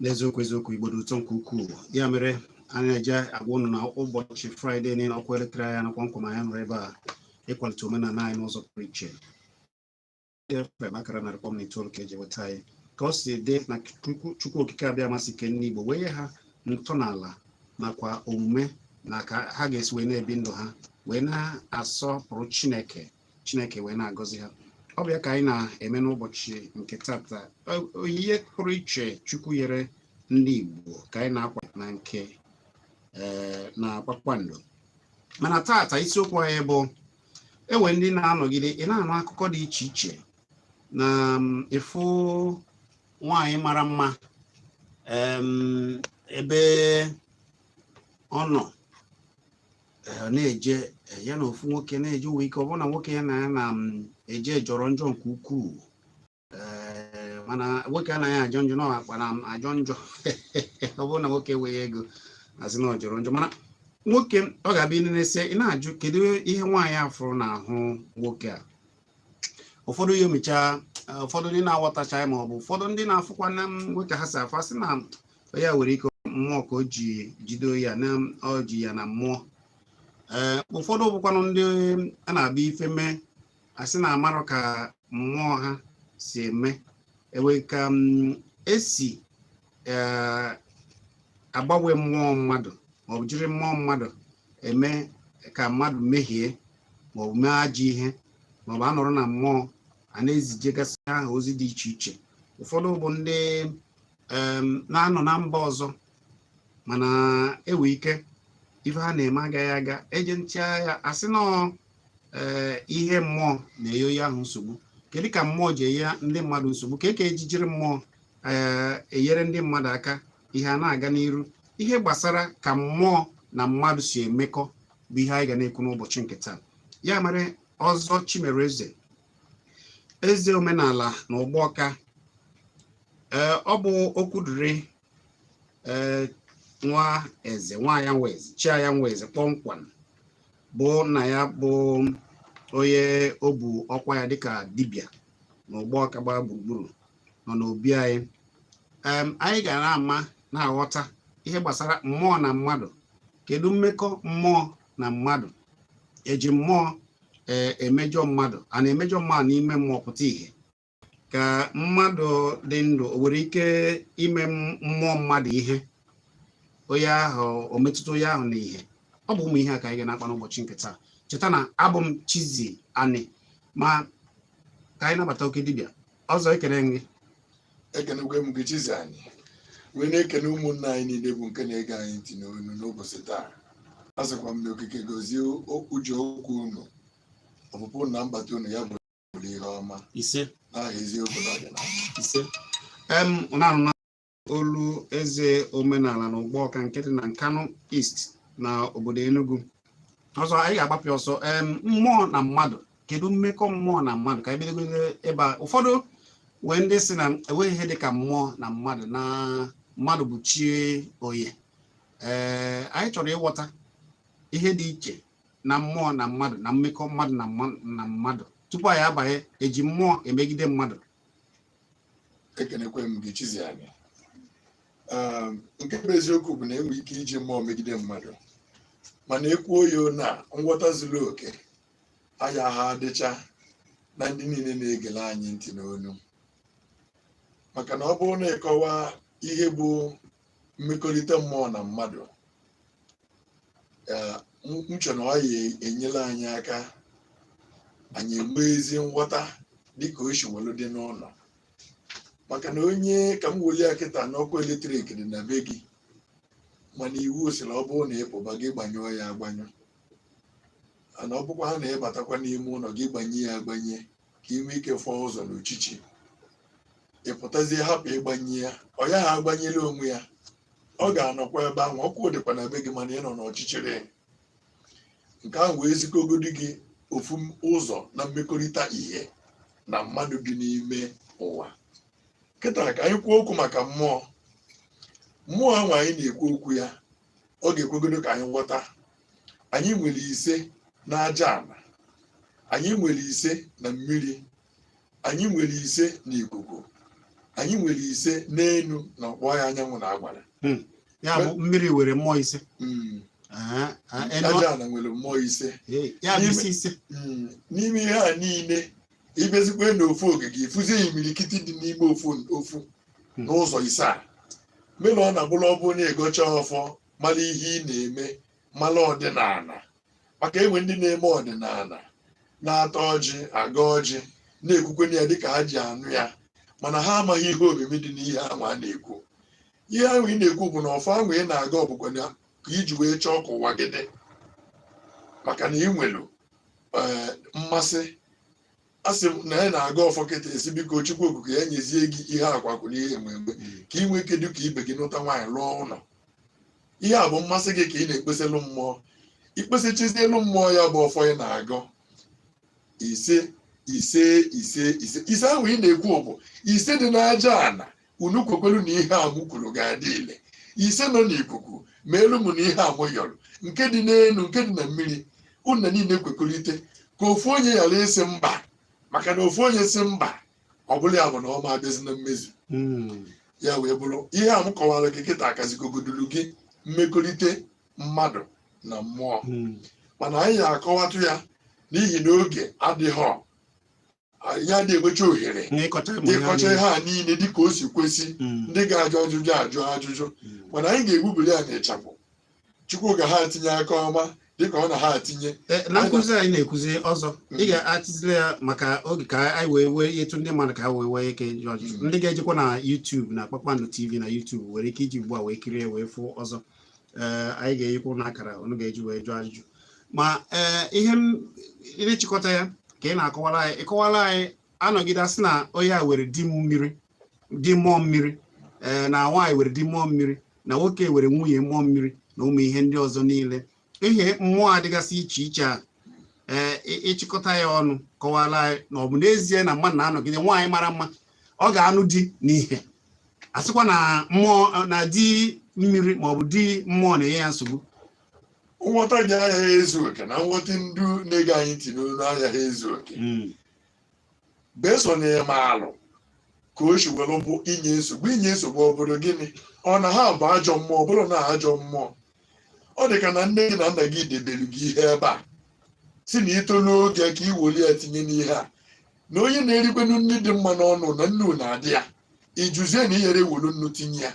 N'eziokwu eziokwu, Igbo dị ụtọ nke ukwuu. Ya mere anyị na-eje agwa ụnụ na ụbọchị Fraịde niile, ọkwa elekere anyị kpọmkwem, anyị nọrọ ebe a ịkwalite omenala anyị n'ụzọ pụrụ iche. FM akara 100.9 ka eji weta anyị ka ọ si dị na Chukwu Okike abịa amasị ke ndị Igbo wee nye ha ntọala nakwa omume na ka ha ga-esi wee na-ebi ndụ ha, wee na-asọpụrụ Chineke, Chineke wee na-agọzi ha. Ọ bụ ya ka anyị na-eme n'ụbọchị nke tata. Oyiye pụrụ iche Chukwu nyere ndị Igbo ka anyị na-akwa na nke na kpakpando. Mana tata, isiokwu anyị bụ enwe ndị na-anọgide ị na-anụ akụkọ dị iche iche na ịfụ nwaanyị mara mma, ebe ọ nọ na-eje ya na ofu nwoke na-eje uwe ike. Ọ bụrụ na nwoke ya na ya na-eje jọrọ njọ nke ukwuu, mana nwoke anaghị ajọ njọ na akpa na ajọ njọ. Ọ bụrụ na nwoke enweghị ego, asị na ọ jọrọ njọ. Mana nwoke ọ ga-abịa inenesi, ị na-ajụ kedu ihe nwaanyị a fụrụ n'ahụ nwoke a. Ụfọdụ ya omecha, ụfọdụ ndị na-aghọtacha ya, ma ọ bụ ụfọdụ ndị na-afụkwa na nwoke ha si afụ, asị na ya nwere ike mmụọ ka o ji jido ya, na ọ ji ya na mmụọ. Ee, ụfọdụ bụkwanụ ndị a na-abịa ife mee, asị na amarọ ka mmụọ ha si eme, ewe ka esi agbanwe mmụọ mmadụ, maọbụ jiri mmụọ mmadụ eme ka mmadụ mehie, maọbụ mee ajọ ihe, maọbụ anọrọ na mmụọ a na-ezijegasị aha ozi dị iche iche. Ụfọdụ bụ ndị na-anọ na mba ọzọ, mana ewe ike ife ha na-eme agaghị aga eje nchịa ya, asị nọọ ee ihe mmụọ na-enye onye ahụ nsogbu. Kedu ka mmụọ ji enye ndị mmadụ nsogbu? Ka eke ejijiri mmụọ ee enyere ndị mmadụ aka, ihe a na-aga n'iru? Ihe gbasara ka mmụọ na mmadụ si emekọ bụ ihe anyị ga na-ekwu n'ụbọchị nke taa. Ya mere, Ọzọ Chimereze, eze omenala na Ụgbọka, ee, ọ bụ okwu dịrị ee nwa eze, nwa ya nwa eze, chi ya nwa eze kpọmkwem, bụ nna ya bụ onye o bu ọkwa ya dịka dibịa na Ụgbọka gbaa gburugburu, nọ n'obi anyị. Anyị ga na-ama na-aghọta ihe gbasara mmụọ na mmadụ. Kedu mmekọ mmụọ na mmadụ? Eji mmụọ emejọ mmadụ? A na-emejọ mmadụ n'ime mmụọ pụta ìhè ka mmadụ dị ndụ? O nwere ike ime mmụọ mmadụ ihe onye ahụ, o metụta onye ahụ na ihe? Ọ bụ ụmụ ihe a ka anyị ga na-akpa n'ụbọchị nke taa. Cheta na abụ m Chizzy Ani. Ma ka anyị nabata oke dibịa ọzọ. Ekele gị. Ekenekwe m gị, Chizzy Ani, wee na-ekene ụmụnne anyị niile bụ nke na-ege anyị ntị n'onu n'ụbọchị taa. A sịkwa m na okike gozie uche okwu unu, ọpụpụ na mbata unu, ya bụrụ ihe ọma. Ise. N'aha eziokwu na ọdịnala. Ise. Em na-anụ na olu eze omenala na Ụgbọka nke dị na Nkanu East na obodo Enugu. Ọzọ, anyị ga-agbapụ ọsọ. Mmụọ na mmadụ, kedu mmekọ mmụọ na mmadụ? Ka anyị bidogodo ebe a. Ụfọdụ wee ndị si na enweghị ihe dị ka mmụọ na mmadụ, na mmadụ bụ chi oye. Ee, anyị chọrọ ịghọta ihe dị iche na mmụọ na mmadụ, na mmekọ mmadụ na mmadụ, tupu anyị abanye eji mmụọ emegide mmadụ. Ekenekwe m gị, Chizzy Ani. Nke bụ eziokwu bụ na enwe ike iji mmụọ megide mmadụ, mana ekwuo ya na nghọta zuru oke aya ha adịcha na ndị niile na-egele anyị ntị n'onu, maka na ọ bụrụ na ịkọwa ihe bụ mmekọrịta mmụọ na mmadụ, m che na ọ ya enyela anyị aka anyị enwee ezi nghọta dịka o si welu dị n'ụlọ. Maka na onye ka m welie ya kịta n'ọkụ eletrik dị na be gị, mana iwu sịrị ọ bụrụ na ịpụba gị gbanyụọ ya agbanyụ, ana ọ bụkwa ha na-ịbatakwa n'ime ụlọ gị gbanye ya agbanye ka ị nwee ike fọọ ụzọ n'uchichi. Ị pụtazie hapụ ịgbanye ya, ọ ya ha agbanyela onwe ya, ọ ga-anọkwa ebe ahụ. Ọkụ dịkwa na be gị, mana ị nọ n'ọchịchịrị. Nke ahụ wee zikọgodi gị ofu ụzọ na mmekọrịta ihe na mmadụ bi n'ime ụwa kịta. Ka anyị kwuo okwu maka mmụọ. Mmụọ ahụ anyị na-ekwu okwu ya, ọ ga-ekwegodo ka anyị ghọta anyị nwere ise na aja ala, anyị nwere ise na mmiri, anyị nwere ise na ikuku. Anyị nwere ise n'elu na ọkpọ ya anyanwụ na agbara. Ya bụ mmiri were mmụọ ise. Aja ana nwere mmụọ ise. Ya bụ isi ise. N'ime ihe a niile, ịbịazikwe n'ofu ogige, ịfụzie imirikiti dị n'ime ofu ofu n'ụzọ ise a mere ọ na-abụrụ ọ bụrụ na ịgọcha ọfọ, mara ihe ị na-eme, mara ọdịnala, maka enwe ndị na-eme ọdịnala na-ata ọjị, aga ọjị, na-ekwukwe ya dịka ha ji anụ ya, mana ha amaghị ihe omimi dị n'ihe ahụ a na-ekwu. Ihe ahụ ị na-ekwu bụ na ọfọ ahụ ị na-aga ọbụkwa na ka iji wee chọọ ka ụwa gị dị, maka na ị nwere mmasị. A sị m na ya na-aga ọfọ kịta, esi biko Chukwu Okike ya nyezie gị ihe akwakwụrụ, ihe enwe enwe, ka ị nwee ike dị ka ibe gị, nụta nwaanyị, lụọ ụlọ. Ihe a bụ mmasị gị ka ị na-ekpeselụ mmụọ. Ikpesachizielu mmụọ ya bụ ọfọ ị na-agọ ise ise ise ise ise ahụ ị na-ekwu bụ ise dị n'aja ana. Unu kwekwelu na ihe a mụ kwuru ga-adị ile. Ise nọ n'ikuku ma elu mụ na ihe a mụ yọrọ, nke dị n'elu, nke dị na mmiri, unu niile kwekọrịta, ka ofu onye ghara ịsị mba, maka na ofu onye sị mba, ọ bụla ya bụ na ọ ma abịazi na mmezu. Ya wee bụrụ ihe a m kọwara gị kịta akazigogodulu gị mmekọrịta mmadụ na mmụọ. Mana anyị ga-akọwatụ ya n'ihi na oge adịghọ, anyị adịghị enwecha ohere ịkọcha ụmụ ihe ịkọcha niile. Ihe a niile dịka o si kwesị. Ndị ga-ajụ ajụjụ ajụ ajụjụ, mana anyị ga-egbubiri ya n'ịchafụ. Chukwu ga ha atinye aka ọma dịka ọ na ha atinye. Na nkụzi anyị na-ekuzi ọzọ, ị ga-atizili ya maka oge ka anyị wee wee etu ndị mmadụ ka ha wee wee ike jụọ ajụjụ. Ndị ga-ejikwa na YouTube na Kpakpando TV na YouTube nwere ike iji ugbu a wee kirie wee fụ ọzọ. Ee, anyị ga-enyekwu n'akara unu ga-eji wee jụọ ajụjụ. Ma ee, ihe m ịchịkọta ya ka ị na-akọwara anyị, ịkọwara anyị, anọgide asị na onye a were di mmiri, di mmụọ mmiri, ee, na nwaanyị were di mmụọ mmiri, na nwoke were nwunye mmụọ mmiri, na ụmụ ihe ndị ọzọ niile, ihe mmụọ adịgasị iche iche a. Ee, ịchịkọta ya ọnụ, kọwara anyị na ọ bụ n'ezie na mmadụ na-anọgide, nwaanyị mara mma, ọ ga-anụ di n'ihe asịkwa na mmụọ na di mmiri maọbụ di mmụọ na-enye ya nsogbu? Nghọta gị agaghị ezu oke, na nghọta ndị na-ege anyị ntị n'olu agaghị ezu oke. Beso na ịma alụ ka o si were bụ inye nsogbu. Inye nsogbu ọ bụrụ gịnị? Ọ na ha bụ ajọ mmụọ? Ọ bụrụ na ajọ mmụọ, ọ dị ka na nne gị na nna gị debere gị ihe ebe a, si na itolu oge ka ị woli ya tinye n'ihe a, na onye na-erikwenu nri dị mma n'ọnụ na nnu na-adị ya, ijuzie na ihere ewolu nnu tinye ya,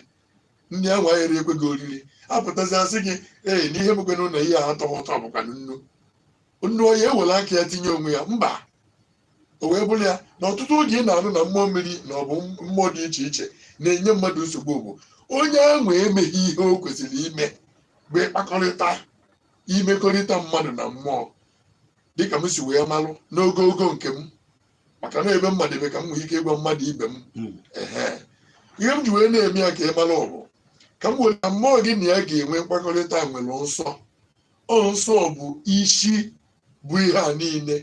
ndị ahụ anyere ekwe gị oriri, apụtazi asị gị ee na ihe mekwenụ na ihe a atọghị ụtọ bụkwanụ nnu. Nnu onye ewere aka ya tinye onwe ya mba. O wee bụrụ ya na ọtụtụ oge ị na-anụ na mmụọ mmiri na ọ bụ mmụọ dị iche iche na-enye mmadụ nsogbu bụ onye ahụ emeghị ihe o kwesịrị ime, bụ ịkpakọrịta, imekọrịta mmadụ na mmụọ. Dịka m si wee malụ n'ogogo nke m, maka na ebe mmadụ ebe ka m nwee ike ịgwa mmadụ ibe m. Ehe, ihe m ji wee na-eme ya ka ị mara bụ ka m were na mmụọ gị na ya ga-enwe mkpakọrịta nwere nsọ. Ọ nsọ bụ isi bụ ihe a niile.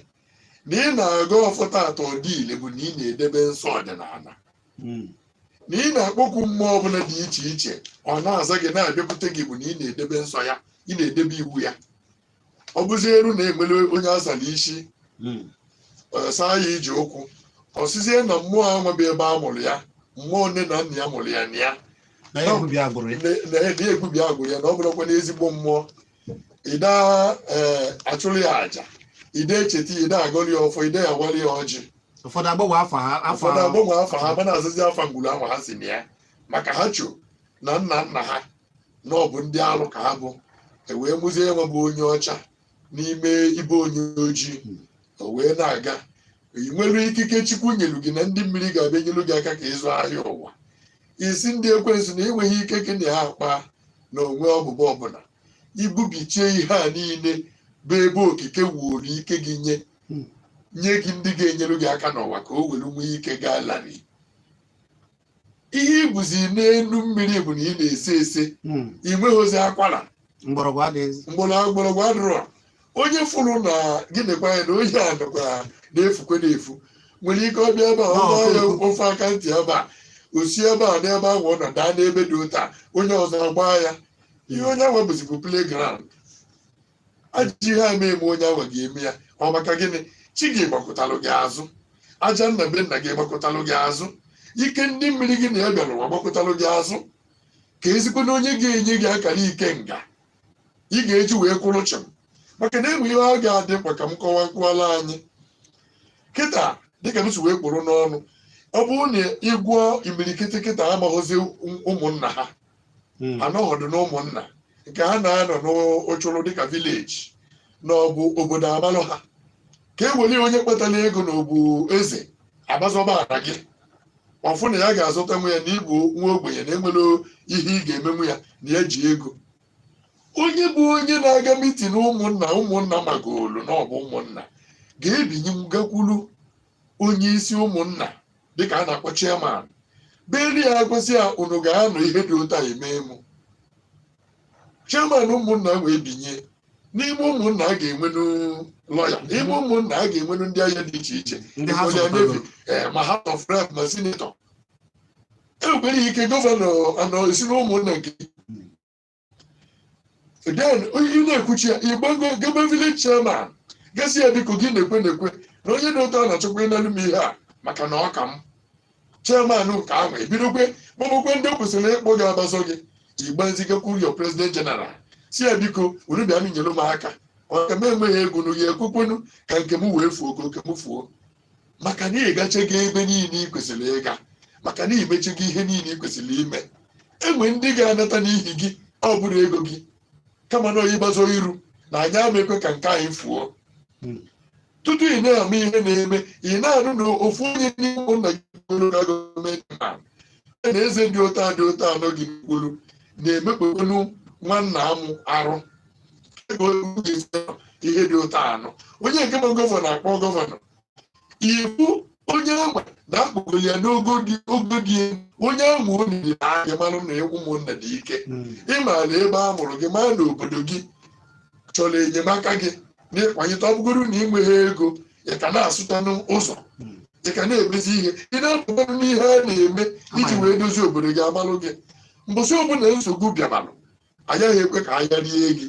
Na ị na-aga ọfọ tata ọdị ile bụ na ị na-edebe nsọ ọdịnala, na ị na-akpọkwu mmụọ ọbụla dị iche iche, ọ na-aza gị, na-abịakwute gị, bụ na ị na-edebe nsọ ya, ị na-edebe iwu ya. Ọ bụzie elu na enwere onye asara isi, saa ya ije ụkwụ, ọ sịzie na mmụọ ahụ bụ ebe a mụrụ ya, mmụọ nne na nna ya mụrụ ya na ya na ebubi agbụrụ ya, na na-egbubi agbụrụ ya, na ọ bụrụkwa n'ezigbo mmụọ, ịda ee achụrụ ya àjà, ide echeta ya, ide agọrọ ya ọfọ, ide agwara ya ọjị. Ụfọdụ agbanwe afa ha afa. Ụfọdụ agbanwe afa ha, ma na-azazi afa ngwuru ahụ ha si na ya, maka ha cho na nna nna ha na ọ bụ ndị alụ ka ha bụ. E wee mụzie nwe bụ onye ọcha n'ime ibe onye ojii, o wee na-aga. Ị nwere ikike Chukwu nyelu gị na ndị mmiri ga-abịa nyelu gị aka ka ịzụ ahịa ụwa isi ndị ekwensu na enweghị ike ka na ha akpa na onwe ọbụbọ ọbụla ibubichie ihe a niile bụ ebe okike wuoro ike gị nye nye gị ndị ga-enyere gị aka n'ụwa ka o were nwee ike gaa larịị. Ihe ibuzi n'elu mmiri bụ na ị na-ese ese, ị nweghị ozi akwara. Mgbọrọgwụ adịghịzi. Mgbọrọgwụ adịrọ. Onye fụrụ na gịnịkwa ya na onye a nọkwa na-efukwe na-efu nwere ike ọ bịa ebe a, ọ gbaa ya ofe aka ntị ebe a, o si ebe a n'ebe ahụ ọ nọ daa n'ebe dị ụta, onye ọzọ agbaa ya ihe. Onye ahụ bụzibụ playground. Ajọ ihe a eme onye ahụ ga-eme ya. Ọ maka gịnị? Chi gị gbakọtalụ gị azụ, aja nna be nna gị gbakọtalụ gị azụ. Ike ndị mmiri gị na ya bịara ụwa gbakọtalụ gị azụ ka ezikwa na onye ga-enye gị akara ike nga ị ga-eji wee kwụrụ chịm, maka na enwe ihe ọ ga-adị mkpa ka m kọwakwala anyị kịta. Dịka m si wee kpụrụ n'ọnụ, ọ bụrụ na ị gụọ imirikiti kịta, amaghịzi ụmụnna ha. Anọghọdụ na ụmụnna nke ha na-anọ n'ụchụrụ dịka village na ọ bụ obodo amalụ ha, ka e were onye kpatara ego na obu eze agbazọba ala gị, ọfụ na ya ga-azụta nwa ya na ịbụ nwa ogbenye na enwere ihe ị ga-emenwu ya na ya ji ego. Onye bụ onye na-aga meeting ụmụnna, ụmụnna magolu na ọ bụ ụmụnna ga-ebinye gakwulu onye isi ụmụnna dịka a na-akpọ chairman, beli ya kwesị ya, unu ga-anọ ihe dị ụtọ eme mụ chairman. Ụmụnna wee binye n'ime ụmụnna, a ga-enwenu lawyer n'ime ụmụnna, a ga-enwenu ndị agha dị iche iche. Ndị ha Ndị zụpụtagoro. Navy, ma House of Rep, ma senator, enwekwara ike governor anọ esi n'ụmụnna nke. Then onye na-ekwuchi ya igbago gebe village chairman, gesi ya, biko, gị na-ekwe na-ekwe na onye dị ụtọ na-achọkwa ịnalụ m ihe a maka na ọ ka m chairman nke ahụ ebidokwe kpọbụkwe ndị o kwesịrị ịkpọ gị agbazọ gị igbazigakwuru your president general, si ya, biko, unu bịa nyere m aka, ọ ka m enweghị ego nu ya ekwekwenu ka nke m wee fuo, ka oke m fuo, maka na ị gachego ebe niile ị kwesịrị ịga, maka na imechego ihe niile ị kwesịrị ime. Enwe ndị ga-anata n'ihi gị, ọ bụrụ ego gị, kama na ịgbazo iru na anyị ama ekwe ka nke anyị fuo. Tutu ị na-ama ihe na-eme, ị na-anụ na ofu onye n'ime ụmụnna gị kwuru ka gọọmenti ma na eze dị ụtọ dị ụtọ anọ gị kwuru na-emekpekpenu nwanna amụ arụ ego ihe dị ụtọ anọ. Onye nke bụ governor akpọ governor iwu, onye anwa na-akpọgoli ya n'ogo dị ogo dị elu. Onye ahụ o niri anya marụ na ụmụnna dị ike. Ị maara ebe a mụrụ gị, maa na obodo gị chọrọ enyemaka gị n'ịkwanyite. Ọ bụgoro na ị nweghị ego, ị ka na-asụta n'ụzọ, ị ka na-emezi ihe, ị na-apụtanụ n'ihe a na-eme iji wee dozie obodo gị. Amalụ gị mbọsị ọbụla nsogbu bịabalụ, agaghị ekwe ka anya rie gị.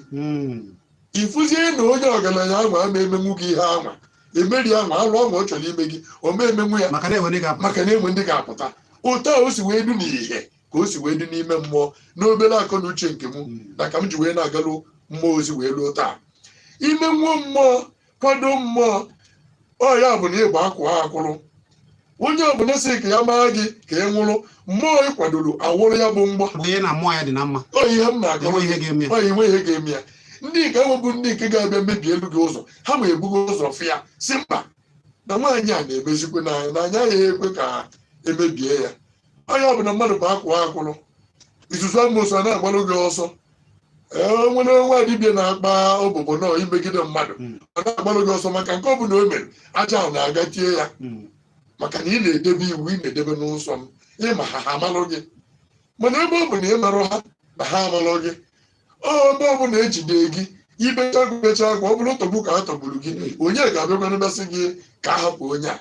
Ịfụzie na onye ọgaranya anwa ama emenwu gị ihe anwa emeri anwa alụ anwa ọ chọrọ ime gị, o ma emenwu ya. Maka na enwe ndị ga-apụta. Maka na enwe ndị ga-apụta. Otu a o si wee du n'ihe ka o si wee du n'ime mmụọ n'obere akọ na uche nke mụ na ka m ji wee na-agalụ mmụọ ozi wee luo taa. Ime nwuo mmụọ, kwado mmụọ, ọ ya bụ na ịgba akwa akwụrụ onye ọbụla sị ka ya maa gị ka ị nwụrụ, mmụọ ị kwadoro awụrụ ya bụ mgbọ. Bụ ihe na mmụọ ya dị na mma. Ọ ihe m na-akọrọ. Enwe ihe ga-eme ya. Ọ inwe ihe ga-eme ya. Ndị nke ahụ bụ ndị nke ga-abịa mebie elu gị ụzọ, ha ma ebugo ụzọ fịa si mba na nwaanyị a na-emezikwe n'anya na anya ya ekwe ka emebie ya. Onye ọbụla mmadụ bụ akwụ akwụrụ izuzu amoosu a na-agbalụ gị ọsọ. Ee, nwere nwa dibịa na-akpa ụbụbụ nọ imegide mmadụ, ọ na-agbalụ gị ọsọ maka nke ọbụla o mere, aja ahụ na-aga tie ya, maka na ị na-edebe iwu, ị na-edebe n'ụzọ m ịma ha, ha amalụ gị. Mana ebe ọ bụ na ị marụ ha na ha amalụ gị, ọ ebe ọ bụ na ejide gị ibecha becha akwa, ọ bụrụ tọgbu ka a tọgburu gị, onye ga-abịakwanụ bịasị gị ka a hapụ onye a?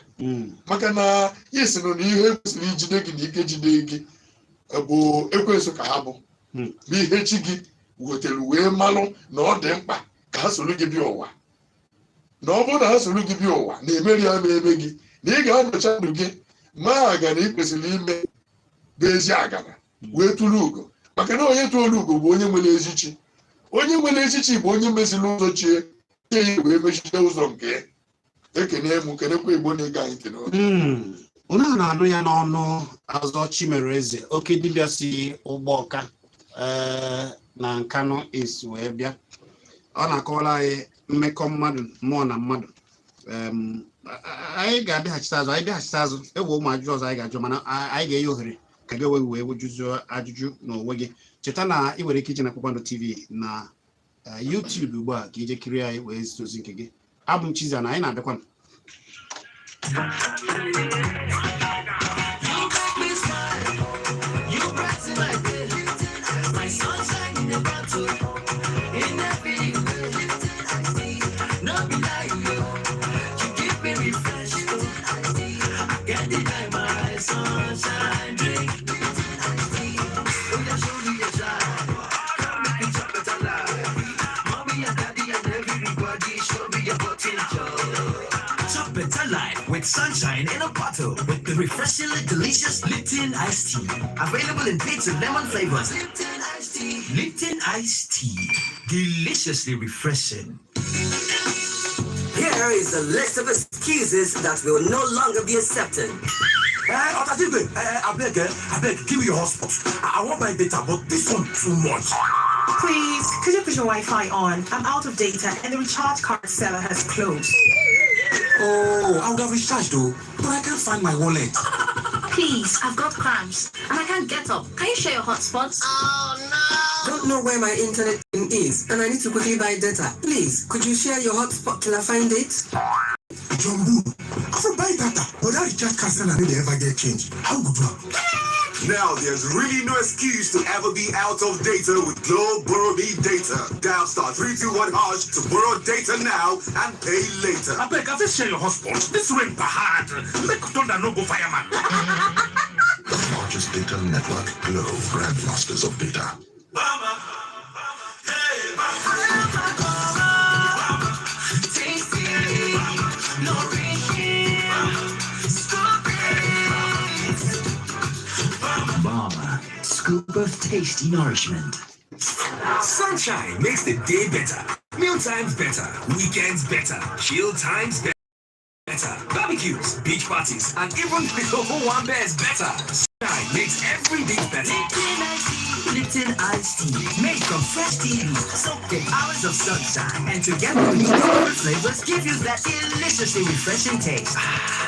Maka na ị sịnụ na ihe kwesịrị ijide gị na ike jide gị bụ ekwensu ka ha bụ bụ ihe chi gị wetere wee malụ na ọ dị mkpa ka ha soro gị bịa ụwa, na ọ bụrụ na ha soro gị bịa ụwa na-emeri ya ma eme gị na ị ga-anọcha ndụ gị ma agana ị kwesịrị ime bụ ezi agana wee tụrụ ugo, maka na onye tụrụ ugo bụ onye nwere ezi chi. Onye nwere ezi chi bụ onye meziri ụzọ chie ya wee mechite ụzọ nke ya. Ekene m, kenekwa Igbo na-ege anyị ntị n'oge. Unu a na-anụ ya n'ọnụ Azọ Chimereze, oke dibịa si Ụgbọka na Nkanu East wee bịa. Ọ na-akọwara anyị mmekọ mmadụ, mmụọ na mmadụ. Anyị ga-abịaghachite azụ, anyị bịaghachite azụ ewe ụmụ ajụjụ ọzọ anyị ga-ajụ, mana anyị ga-enye ohere ka gị onwe gị wee jụzuo ajụjụ n'onwe gị. Cheta na ị nwere ike ije na Kpakpando TV na YouTube ugbu a ka ije kirie anyị wee zite ozi nke gị. Abụ m Chiza na anyị na-abịakwa. You make me smile. You brighten my day. My sunshine in a bottle. In every way. No be lie, yo. You keep me refreshed. I can't deny my sunshine drink. Oh, yeah, show me your shine. Come make me chop it alive. Mommy and daddy and everybody, show me your potential. Chop better life with sunshine in a bottle with the refreshingly delicious Lipton Iced Tea. Available in peach and lemon flavors. Lipton Iced Tea. Lipton Iced Tea. Deliciously refreshing. Here is a list of excuses that will no longer be accepted. Otajigbe, abeg, abeg, give me your hotspot. I wan buy data, but this one too much. Please, could you put your Wi-Fi on? I'm out of data and the recharge card seller has closed. Oh, I would have recharged though, but I can't find my wallet. Please, I've got cramps and I can't get up. Can you share your hotspots? Don't know where my internet pin is and I need to quickly buy data. Please, could you share your hotspot till I find it? Jumbo, I fit buy data, but that recharge card seller no dey ever get change. How good one? Now there's really no excuse to ever be out of data with Glo Borrow Me Data. Dial *321# to borrow data now and pay later. Abeg, I fit share your hotspot. This rain hard. Make thunder no go fireman. The largest data network, Glo, grandmasters of data. Tasty, nourishing, scoop Mama, scoop of tasty nourishment. Sunshine makes the day better, meal times better, weekends better, chill times better. Barbecues, beach parties, and even the whole one bears better. Sunshine makes every day better. Lipton Iced Tea. Lipton Iced Tea. Made from fresh tea leaves, soaked in hours of sunshine, and together with different flavors, give you that deliciously refreshing taste.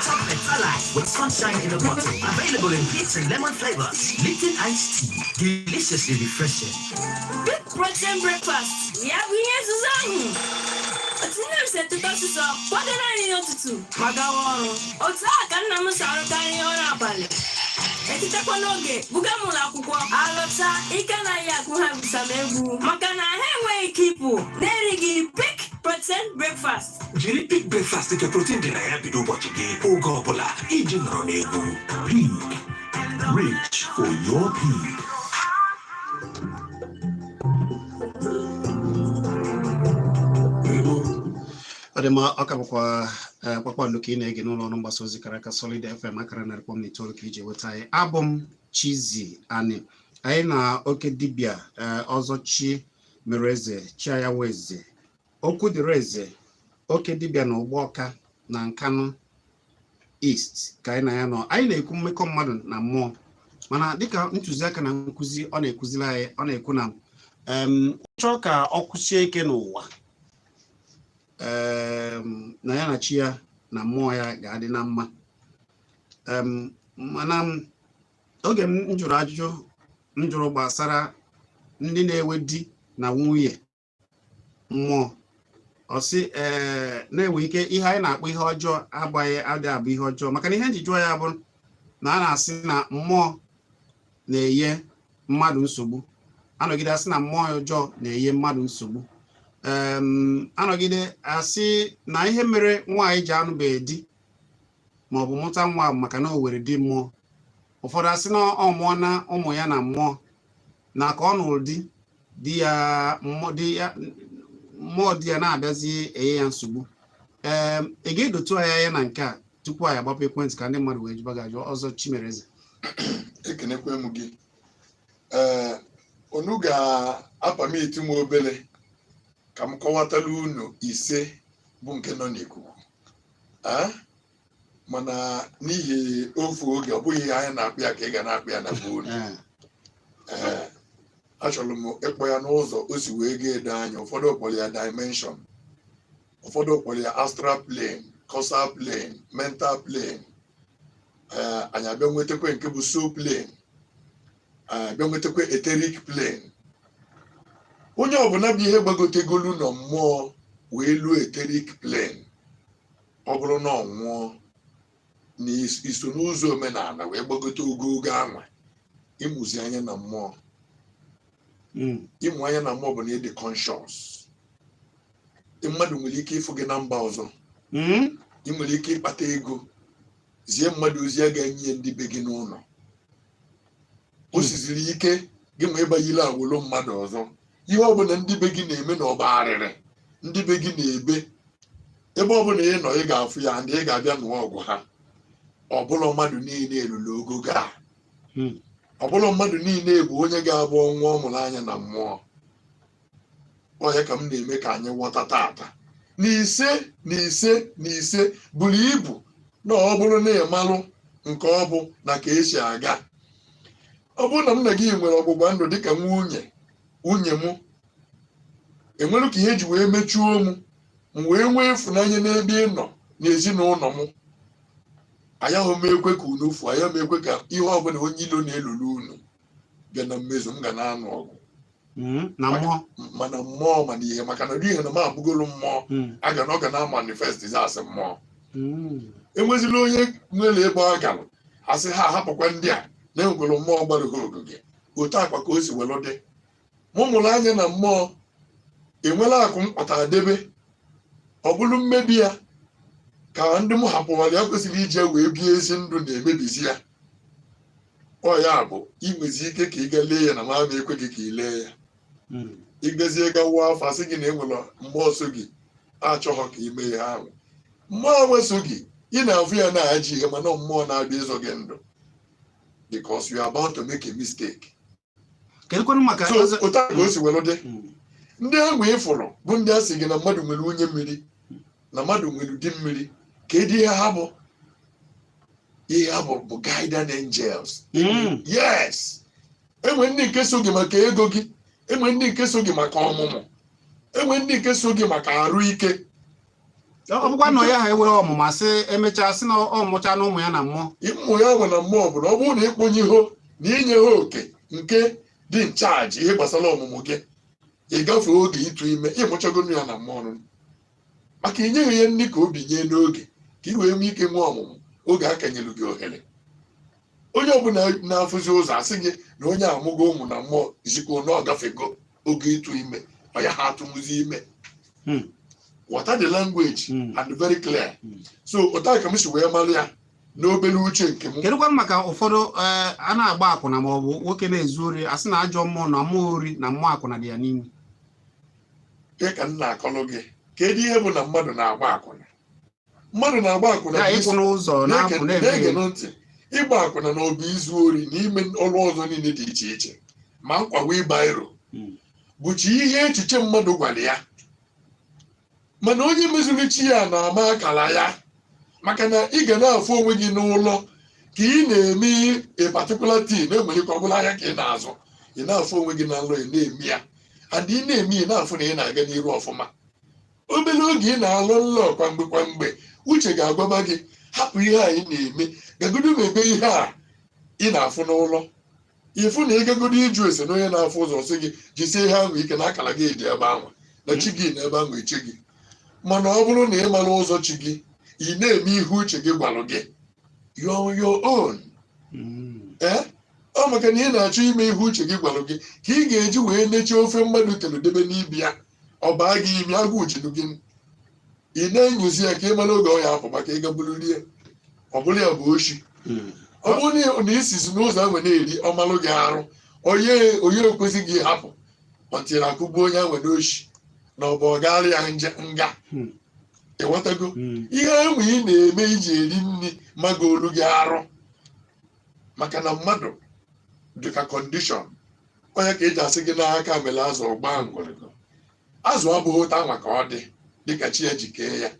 Chocolate alive with sunshine in a bottle. Available in peach and lemon flavors. Lipton Iced Tea. Deliciously refreshing. Big protein breakfast. Ya bụ ihe nzuzo ahụ. Otu nne m si eteta ọsịsọ kwado naanị n'ụtụtụ ma gawa ọrụ. Otu ahụ ka nna m si arụkarị ọrụ abalị. Etetekwa n'oge buga m ụlọ akwụkwọ alọta ike anaghị agụ ha gwusa m egwu maka na ha enweghị ike ịpụ na-erighị Peak Protein breakfast. Jiri Peak breakfast nke protein dị na ya bido ụbọchị gị oge ọbụla iji nọrọ n'egwu. Peak. Reach for your peak. Ọ dị mma. Ọ ka bụkwa Kpakpando ka ị na-ege n'ụlọ ọrụ mgbasa ozi kara aka, Solid FM, akara 100.9 ka iji nweta anyị. Abụ m Chizzy Ani. Anyị na oke dibịa ọzọ chi mere eze chiayawa eze okwu dịrị eze, oke dibịa na Ụgbọọka na Nkanụ East, ka anyị na ya nọ. Anyị na-ekwu mmekọ mmadụ na mmụọ, mana dịka ntụziaka na nkụzi ọ na-ekụziri anyị, ọ na-ekwu na chọọ ka ọ kwụsie ike n'ụwa, na ya na chi ya na mmụọ ya ga-adị na mma. Mana oge m jụrụ ajụjụ m jụrụ gbasara ndị na-ewe di na nwunye mmụọ, ọ sị ee, na-enwe ike ihe anyị na-akpọ ihe ọjọọ agbaghị adị abụ ihe ọjọọ, maka na ihe nji jụọ ya bụ na a na-asị na mmụọ na-enye mmadụ nsogbu, anọgide asị na mmụọ ọjọọ na-enye mmadụ nsogbu, anọgide asị na ihe mere nwaanyị ji anụbeghị di maọbụ mụta nwa bụ maka na o were di mmụọ. Ụfọdụ asị na ọ mụọ na ụmụ ya na mmụọ, na ka ọ nụrụ di, di ya mmụọ di ya mmụọ di ya na-abịazi enye ya nsogbu. Ee, ị ga-edotu anyị anya na nke a tupu anyị agbapụ ekwentị ka ndị mmadụ wee jụba gị ajụ ọzọ, Chimereze. Ekenekwe m gị. Ee, unu ga-apamiti m obere ka m kọwatara unu ise bụ nke nọ n'ikuku. Ah? Mana n'ihi ofu oge, ọ bụghị ihe anyị na-akpụ ya ka ị ga na-akpụ ya na be unu. Ee, achọrọ m ịkpọ ya n'ụzọ o si wee ga edo anya. Ụfọdụ kpọrọ ya dimension, ụfọdụ kpọrọ ya astral plane, causal plane, mental plane. Ee, anyị abịa nwetakwa nke bụ soul plane, anyị abịa nwetakwa etheric plane. Onye ọbụla bụ ihe gbagotegolu nọ mmụọ wee luo etheric plane, ọ bụrụ na ọ nwụọ na iso n'ụzọ omenala wee gbagote ogogo anwa, ịmụzi anya na mmụọ. Ịmụ anya na mmụọ bụ na ịdị conscious. Mmadụ nwere ike ịfụ gị na mba ọzọ. Ị nwere ike ịkpata ego zie mmadụ ozi a ga-enye ndị be gị n'ụlọ. O siziri ike gị ma ịbanyile awolo mmadụ ọzọ. Ihe ọbụla ndị be gị na-eme na ọgbarịrị ndị be gị na-ebe, ebe ọbụla ị nọ, ị ga-afụ ya, ndị ị ga-abịa nụọ ọgụ ha. Ọbụla mmadụ niile lụrụ ogogo a. Ọbụla mmadụ niile bụ onye ga-abụ nwa ọ mụrụ anya na mmụọ. Ọ ya ka m na-eme ka anyị ghọta tata na ise na ise na ise buru ibu, na ọ bụrụ na ịmalụ nke ọ bụ na ka esi aga. Ọ bụrụ na m na gị nwere ọgbụgba ndụ dịka nwunye nwunye m, enwere ka ihe ji wee mechuo m, m wee nwee ịfụnanya n'ebe ị nọ n'ezinụlọ m, ayaghị m ekwe ka unu fuo, ayaghị m ekwe ka ihe ọbụla onye ilo na-elulu unu bịa na mmezu. M ga na-anụ ọgụ. Na mmụọ. Mana mmụọ, mana ihe, maka na ihe na m abụgolu mmụọ, a ga na ọ ga na manifest as mmụọ. Enwezila onye nwere ebe ọ galụ asị ha ahapụkwa ndị a na-enwegoro mmụọ gbara ha ogige. Otu akwa ka o si welu dị. Mụ mụrụ anya na mmụọ, enwela akụ m kpatara debe, ọ bụrụ mmebi ya ka ndị m hapụwara ya kwesịrị ije wee bie ezi ndụ na-emebizi ya. Ọ ya bụ inwezi ike ka ị ga lee ya na ma ama ekwe gị ka ị lee ya. Ịgazie ga wụọ afọ, asị gị na enwere mmụọ so gị achọghọ ka ime ihe ahụ. Mmụọ ahụ so gị, ị na-afụ ya na-ajị ihe, mana mmụọ na-abịa ịzọ gị ndụ because you are about to make a mistake. Kedụkwanụ maka So otu a ka o si were dị. Ndị ahụ ị fụrụ bụ ndị a sị gị na mmadụ nwere nwunye mmiri, na mmadụ nwere di mmiri, ka edi ihe ha bụ, ihe ha bụ bụ guardian angels. Yes, enwe ndị nke so gị maka ego gị, enwe ndị nke so gị maka ọmụmụ, enwe ndị nke so gị maka arụ ike. Ọ bụkwa na ya ha ewere ọmụma, sị emechaa sị na ọ mụcha na ụmụ ya na mmụọ. Ịmụ ya nwe na mmụọ bụ na ọ bụrụ na ịkpọnye ho na inye ha oke nke dị nchaji ihe gbasara ọmụmụ gị, ị gafee oge ịtụ ime, ịmụchagonu ya na mmụọ nụ, maka inyeghị ya nri ka obi nye n'oge ka ị wee nwee ike nwee ọmụmụ oge a kanyere gị ohere. Onye ọbụla na-afụzi ụzọ asị gị na onye amụgo ụmụ na mmụọ zikwa na ọ gafego oge ịtụ ime, ọ ya ha atụmụzi ime. What are the language and very clear. So otu a ka m si wee mara ya n'obere uche nke m. Kedụkwanụ maka ụfọdụ a na-agba akwụna ma ọ bụ nwoke na-ezu ori, asị na ajọ mmụọ na mmụọ ori na mmụọ akwụna dị ya n'ime? Ihe ka m na-akọlụ gị, kedu ihe bụ na mmadụ na-agba akwụna? Mmadụ na-agba akwụna ya bụ ịkwụ n'ụzọ na-apụ na-ege na-eme ntị. Ịgba akwụna na ọ bụ izu ori na ime ọrụ ọzọ niile dị iche iche, ma nkwa wheelbarrow bụchi ihe echiche mmadụ gwara ya. Mana onye mezuru chi ya na-ama akara ya, maka na ị ga na-afụ onwe gị n'ụlọ ka ị na-eme a particular thing. Na-enwere ike ọ bụla ahịa ka ị na-azụ, ị na-afụ onwe gị na nlọ ị na-eme ya, and ị na-eme, ị na-afụ na ị na-aga n'iru ọfụma. Obere oge ị na-alụ nlọ, kwa mgbe kwa mgbe, uche ga-agwaba gị, hapụ ihe a ị na-eme, gagodo mebe ihe a ị na-afụ n'ụlọ. Ịfụ na ịgagodo ịjụ ese na onye na-afụ ụzọ sị gị jisie ihe ahụ ike na akara gị dị ebe ahụ, na chi gị na ebe ahụ eche gị. Mana ọ bụrụ na ị mara ụzọ chi gị, ị na-eme ihe uche gị gwalụ gị, you are on your own. Ee, ọ maka na ị na-achọ ime ihe uche gị gwalụ gị ka ị ga-eji wee nechie ofe mmadụ tere debe n'ibi ya, ọ baa gị imi, agụụ jiri gị, ị na-enyozi ya ka ị mara oge ọ ya apụ maka ịga buru rie. Ọ bụrụ ya bụ oshi, ọ bụrụ na isizi n'ụzọ ahụ na-eri, ọmalụ gị arụ, onye onye ekwesị gị hapụ ọtịrị akụgbuo onye ahụ n'oshi na ọ bụ ọgarị ya nje nga. Ịghọtago? Ihe ahụ ị na-eme iji eri nri maga olu gị arụ, maka na mmadụ dịka condition onye ka eji asị gị n'aka mere azụ ọgba ngwụrịgọ. Azụ abụghị ụta maka ọ dị dịka chi ya ji kee ya.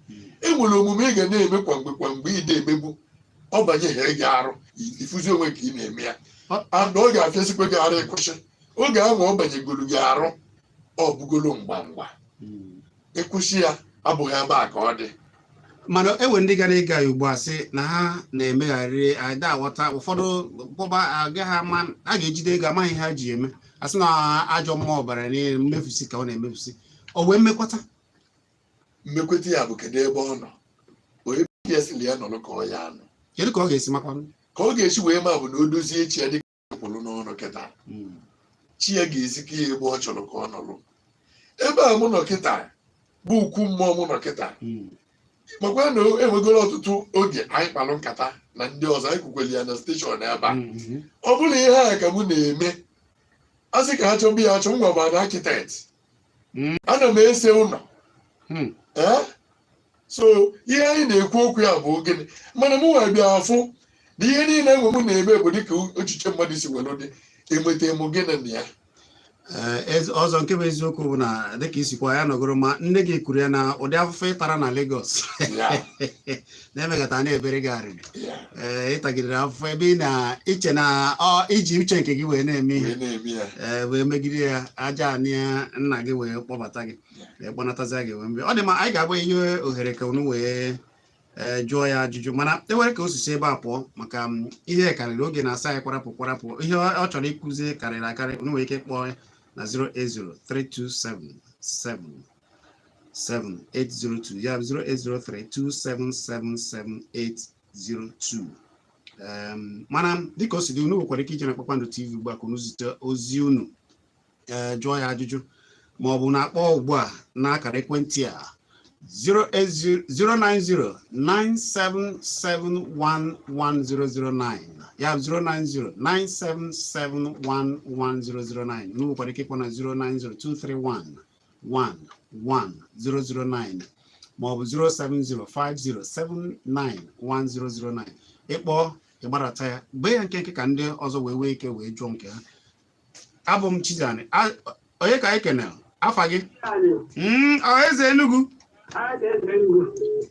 E nwere omume ị ga na-eme kwa mgbe kwa mgbe, ị na-emegbu, ọ banyeghere gị arụ, ifuzi onwe ka ị na-eme ya, and ọ ga-afịasikwa gị arụ ịkwụsị. Oge ahụ ọ banyegoro gị arụ, ọ bugolo mgbamgba, ịkwụsị ya abụghị ebe a ka ọ dị. Mana enwe ndị gara ịga ya ugbu a sị na ha na-emegharị ada aghọta. Ụfọdụ kpọba agaghị ama a ga-ejide ego, amaghị ihe ha ji eme, a sị na ajọ mmụọ bara n'ihe mmefusi ka ọ na-emefusi, o wee mmekwata. Mmekweta ya bụ kedu ebe ọ nọ, onye ya sịrị ya nọrọ ka ọ ya anọ. Kedu ka ọ ga-esi makwanụ? Ka ọ ga-esi wee ma bụ na o dozie chi ya dịka kwụrụ n'ọnụ kịta. Chi ya ga-ezikọ ya ebe ọ chọrọ ka ọ nọrọ. Ebe a mụ nọ kịta bụ ukwu mmụọ mụ nọ kịta, makwa na enwegoro ọtụtụ oge anyị kpalụ nkata na ndị ọzọ, anyị kwukwere ya na station ebe a. Ọ bụrụ ihe a ka mụ na-eme, a sị ka ha chọba ya achọ ngwa, ma na architect ana m ese ụlọ. Ee, so ihe anyị na-ekwu okwu ya bụ gịnị? Mana mụ nwa bịa afụ Na ihe niile enwe m na-eme bụ dịka echiche mmadụ si were dị, enweta m gịnị na ya? Ee, ọzọ, nke bụ eziokwu bụ na dịka isikwa ya nọgoro ma nne gị kwuru ya na ụdị afụfụ ị tara na Lagos na-emekọta na-ebere gị arịrị. Ee, ịtagidere afụfụ ebe ị na-iche na ọ iji uche nke gị wee na-eme ihe wee na-eme ya. Ee, wee megide ya aja anị ya, nna gị wee kpọbata gị, wee kpọnatazi gị wee mbe. Ọ dị mma, anyị ga-agba ihe ohere ka unu wee jụọ ya ajụjụ, mana ewere ka osisi ebe a pụọ maka ihe karịrị oge na-asa anyị kwarapụ kwarapụ. Ihe ọ chọrọ ịkụzi karịrị akarị. Unu nwere ike ịkpọ ya na 08032777802, ya bụ 08032777802. Mana dịka o si dị, unu nwekwara ike ije na Kpakpando TV ugbu a ka unu zite ozi unu, jụọ ya ajụjụ, ma ọ bụ na-akpọ ugbu a n'akara ekwentị a 09097711009, ya bụ 09097711009. Unu nwekwara ike ịkpọ na 09023111009 ma ọ bụ 07050791009. Ịkpọ, ịgbarata ya, gbee ya nkenke ka ndị ọzọ wee nwee ike wee jụọ nke ha. Abụ m Chizani. Onye ka anyị kenere? Afa gị? Ọ Eze Enugu,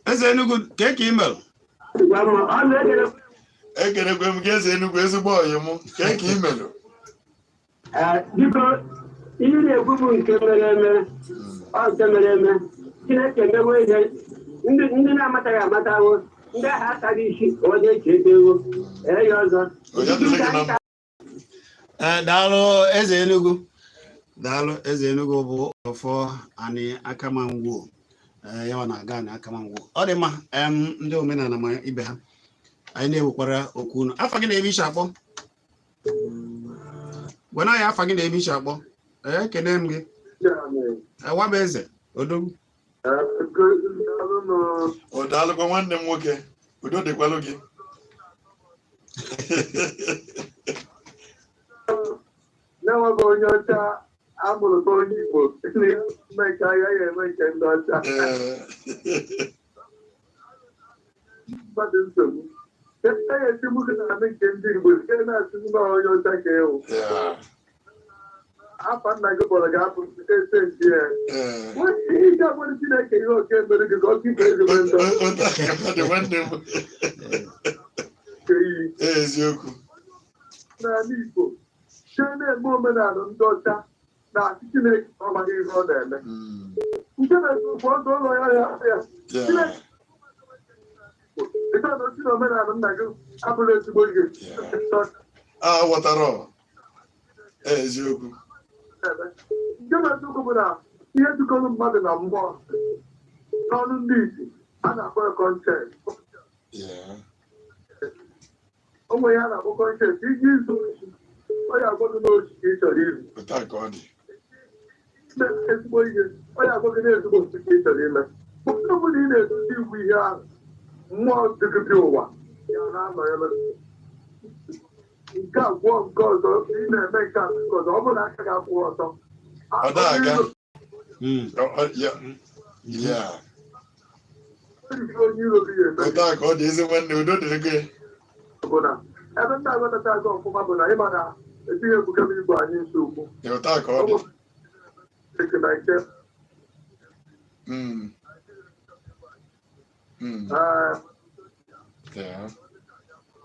Eze Enugu, ka ka email. Ekenekwe m gị, Eze Enugwu, ezigbo ọyị m. Kee ka ị melụ? Biko, ihe na-ekwu bụ nke mere eme. Ọ nke mere eme. Chineke mewe ihe, ndị na-amataghị amatawo, ndị agha ataghị isi onye eji edewo ee ya ọzọ. Onye dịrị gị na mma. Ee, daalụ, Eze Enugu, daalụ. Eze Enugu bụ ọfọ anyị akamangwo. Ee, ya na-aga anyị akamangwo. Ọ dị mma. Ndị omenala ma ibe ha, anyị na-ewekwara okwu unu. Afa gị na ebe ishi akpọ? Gwana anyị afa gị na ebe ishi akpọ. Ee, ekene m gị. Ee, wabụ Eze Odogwu. Ọ daalụkwa, nwanne m nwoke. Udo dịkwalụ gị. Na-enweghị onye ọcha amụrụ ka onye Igbo na-eme nke ahịa ya eme nke ndị ọcha. Mmadụ nsogbu e ya esi nwoke na-eme nke ndị Igbo site na-asị na onye ọcha ka ewu. Afa nna gị kpọrọ gị apụ site ese ya. Ihe iji agbara Chineke ihe oke mere gị ka ọ ka ibe ezigbo ndị Otu a ka mmadụ, nwanne m. Nke iyi. Eziokwu. N'ala Igbo site na-eme omenala ndị ọcha na-asị Chineke ọ maghị ihe ọ na-eme. Nke na-eziokwu ọdụ ụlọ ya ya ya. Chineke ịta na osi na omenala nna gị abụrụ ezigbo ihe. A ghọtara ọ. Eziokwu. Nke na-eziokwu bụ na ihe jikọrọ mmadụ na mmụọ n'ọnụ ndị isi a na-akpọ ya conscience. O nwere ihe a na-akpọ conscience. Iji izu oshi, ọ ya agwa gị n'oshi ka ị chọrọ izu. Otu a ka ọ dị. Ime ezigbo ihe, ọ ya agwa gị n'ezigbo otu ka ị chọrọ ime. Mgbe ọ bụla ị na-edozi iwu ihe ahụ, mmụọ dịgide ụwa ya na-anọ ya nke a gwụọ nke ọzọ ị na-eme nke a nke ọzọ, ọ bụrụ na aka ga-akwụ ọtọ. Ọ da-aga. Ya. Onye iro gị ga-eme. Otu a ka ọ dị, ezi nwanne. Udo dịrị gị. Bụ na ebe ndị aghọtacha aga ọfụma bụ na ịma na ejighị ebuka m igwe anyị nsogbu. Otu a ka ọ dị. Eke na nke. Ee.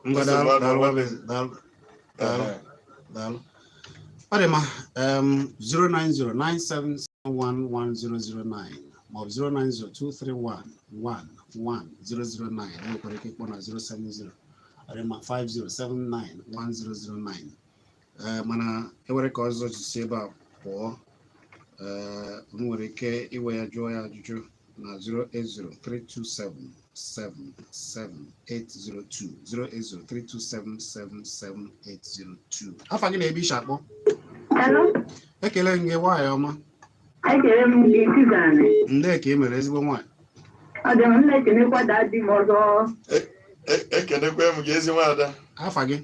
Ngwa, daalụ, daalụ, daalụ, daalụ, daalụ. Ọ dị mma. 09097711009 maọbụ 09023111009. Nwekwara ike ịkpọ na 070, ọ dị mma, 50791009. Ee, mana ewere ka ọzọ si ebe a pụọ. Ee, unu nwere ike iwe ya jụọ ya ajụjụ na 08032777802, 08032777802. Afa gị na ebe ishi akpọ? Hello? Ekele m gị, nwaanyị ọma. Ekele m gị, Chizani. Ndị ka ị mere, ezigbo nwaanyị? Ọ dị m na-ekenekwa daddy m ọzọ. Ekenekwe m gị, ezi nwaada. Afa gị?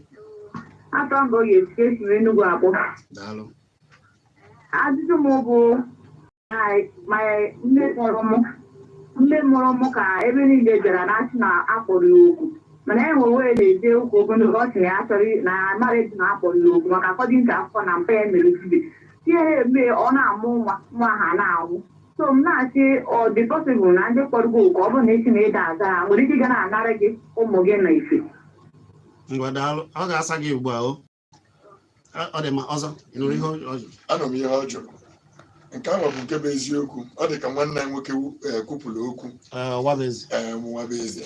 Afọ mbụ ga-esi esi m Enugu akpọ. Daalụ. Ajụjụ m bụ ma nne mụrụ m ka ebe niile bịara na-asị na akpọrọ ya oku. Mana e nwe wee na-eje ụka ogologo, ọ sị na ya chọrọ na marriage na akpọrọ ya okwu maka according to akwụkwọ na mpa ya mere dibia ihe ya eme, ọ na-amụ nwa, nwa ha na-anwụ. So m na-asị, ọ dị possible na ndị kpọrọ gị oku, ọ bụrụ na isi na ịda aza ha, nwere ike ịga na-anara gị ụmụ gị na ife? Ngwa, daalụ. Ọ ga-asa gị ugbu a. O ọ dị mma. Ọzọ, ị nụrụ ihe ọ jụrụ? Anọ m ihe ọ jụrụ. Nke ahụ bụ nke bụ eziokwu. Ọ dị ka nwanne anyị nwoke kwupụrụ okwu. Wabeze. Ee, Nwabeze.